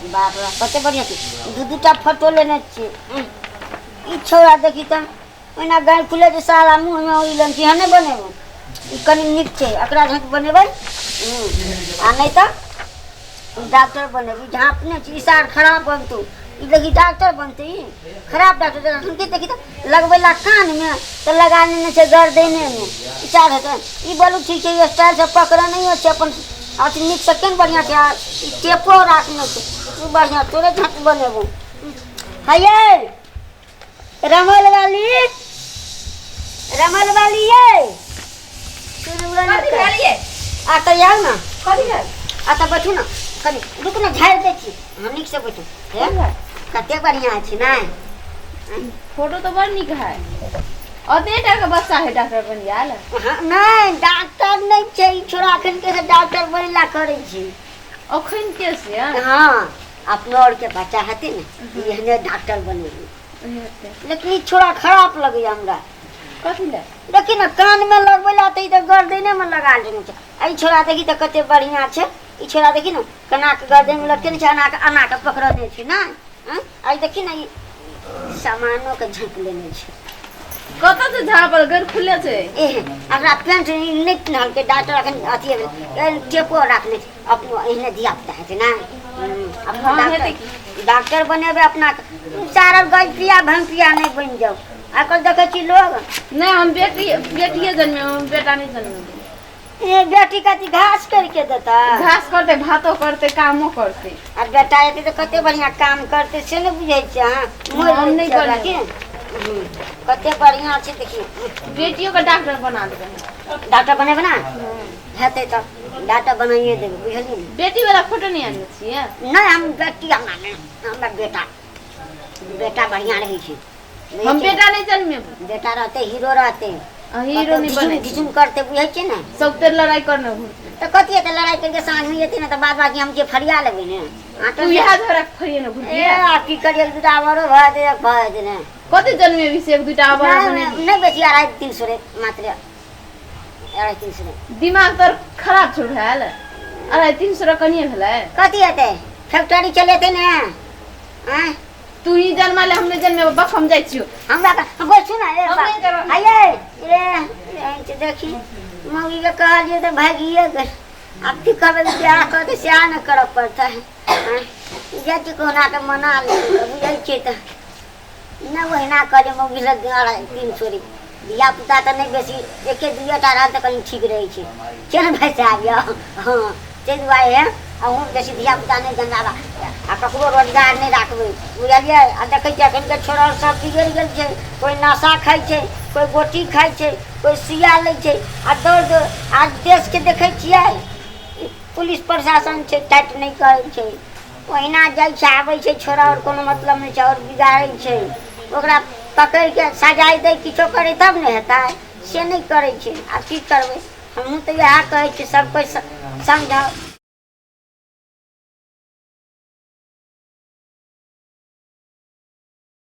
बाप रे कते बढ़िया छै, दू दूटा फोटो लेने छियै। ई छौड़ा देखी तऽ ओहिना गाँव खुले छै, सारा मुँहमे ओहि लन छै। नहि बनेबै, ई कनि नीक छै, एकरा झाँपि बनेबै आ नहि तऽ डॉक्टर बनेबै। झाँपने छै, ई सार खराब बनतौ। ई देखी, डॉक्टर बनतै ई खराब डॉक्टर। देखी देखी तऽ लगबै ला कानमे तऽ लगा लेने छै गर्दनेमे। ई सार हेतै। ई बोलू ठीक छै, स्टाइलसँ पकड़ने नहि छै, अपन अथी नीकसँ केहन बढ़िआँ छै। आ ई टेपो राखने छै। ई बढ़िआँ, तोरे झाँपि बनेबौ। हे रमल वाली, रमल वाली, ये शुरू कथी भेल ये? आ तऽ आउ ने। कथी भेल? आ तऽ बैठू ने कनि, रुकू ने, झाड़ि दै छी। हँ, नीकसँ बैठू। हे, कतेक बढ़िआँ छै ने? फोटो तऽ बड़ नीक है। ओतने टा के बच्चा है, डॉक्टर बनि गेल? हँ, नहि, डॉक्टर नहि छै ई छोड़ा, एखन के डॉक्टर बनला करै छै। अखन के से? हँ, अपनो आरके बच्चा हेतै ने, एहने डॉक्टर बनेबै। लेकिन ई छोड़ा खराब लगैए हमरा। कथी लए? देखी ने, कानमे लगबै ला तऽ ई तऽ गर्दनेमे लगा लेने छै। आ ई छोड़ा देखी तऽ कते बढ़िआँ छै। ई छोड़ा देखी ने, केना कऽ गर्दनमे लटकेने छै, एना कऽ एना कऽ पकड़ने छै ने। आइ देखी ने, ई सामानोके झाँपि लेने छै। कतऽ से झापल? घर खुले छै। ए, एकरा पेंट नहि पिन्हलकै डॉक्टर अखन, अथी टेपो राखने छै। अपनो एहने धिया पुता हेतै ने? अपनो हँ, डॉक्टर हेतै की। डॉक्टर बनेबै अपना, सारा गज पिया भंग पिया नहि बनि जाउ। आइ काल्हि देखै छी लोग। नहि, हम बेटी बेटिए जन्मे, हम बेटा नहि जन्मे। ए, बेटी कथी घास करके देता? घास करतै, भातो करतै, कामो करतै। आ बेटा हेतै तऽ कते बढ़िआँ काम करतै, से नहि बुझै छियै अहाँ? मोरि हम लै नहि छियै ओकरा करबै। की? कते बढ़िआँ छै, देखियौ। बेटियो के डॉक्टर बना देबै। डॉक्टर बनेबै ने? हेतै तऽ डॉक्टर बनाइए देबै, बुझलियै ने? बेटी वाला फोटो नहि आनने छियै? नहि, हम बेटी हमरा नहि, हमरा बेटा, बेटा बढ़िआँ रहै छै, बुझै हम छियै? बेटा नहि जन्मेबै। बेटा रहतै, हीरो रहतै। आ हीरो नहि घिचुम बनै। घिचुम करतै, बुझै छियै ने? सब तेर लड़ाई करने घुरतै। तऽ कथी हेतै लड़ाइ करिके? साँझमे जेतै ने तऽ बाद बाकी हम जे फरिया लेबै ने आँटो। तू इएह झगड़ा फरिये ने घुरती। ए, आ की करियै, एक दूटा आरो भऽ जेतै, भऽ जेतै ने। कथी जन्मेबी से एक दूटा आबर नहि बनेबी? नहि बेसी, 250-300 रे, मात्र 250-300 रे। दिमाग तोर खराब छौ भेल? 250-300 रे कनिए भेलै? कथी हेतै, फैक्ट्री चलेतै ने? आँय? तू ही जन्मा ले, हम नहि जन्मेबो। बस, हम जाइ छियौ। हमरा गो सुन ए। हम नहि करब। आइए ए, ए, देखी, मम्मी के कहलियै तऽ भागिए गेल। आब की करबै? बियाह करतै सएह ने करऽ पड़तै। आँय, जाइ छी, कहुना कऽ मना लेबै, बुझै छियै तऽ नहि ओहिना कहलियै मम्मी लग 250-300 रे। धिया पुता तऽ नहि बेसी, एके दुइए टा रहल तऽ कनि ठीक रहै छै। छै ने भाइ साहब यौ? हँ, ताहि दुआरे अहूँ बेसी धिया पुता नहि जन्माबा आ ककरो रोजगार नहि राखबै, बुझलियै? आ देखै छियै एखनके छोड़ल सब बिगड़ि गेल छै। कोइ नशा खाइ छै, कोइ गोटी खाइ छै, कोइ सुइया लै छै आ दौड़ दौड़। आ देशके देखै छियै, पुलिस प्रशासन छै, टाइट नहि करै छै, ओहिना जाइ छै आबै छै छोड़ा, आओर कोनो मतलब नहि छै, आओर बिगाड़ै छै। ओकरा पकड़िके सजाइ दै, किछो करै तब ने हेतै, से नहि करै छै। आब की करबै? हमहूँ तऽ इएह कहै छियै, सभके समझाउ।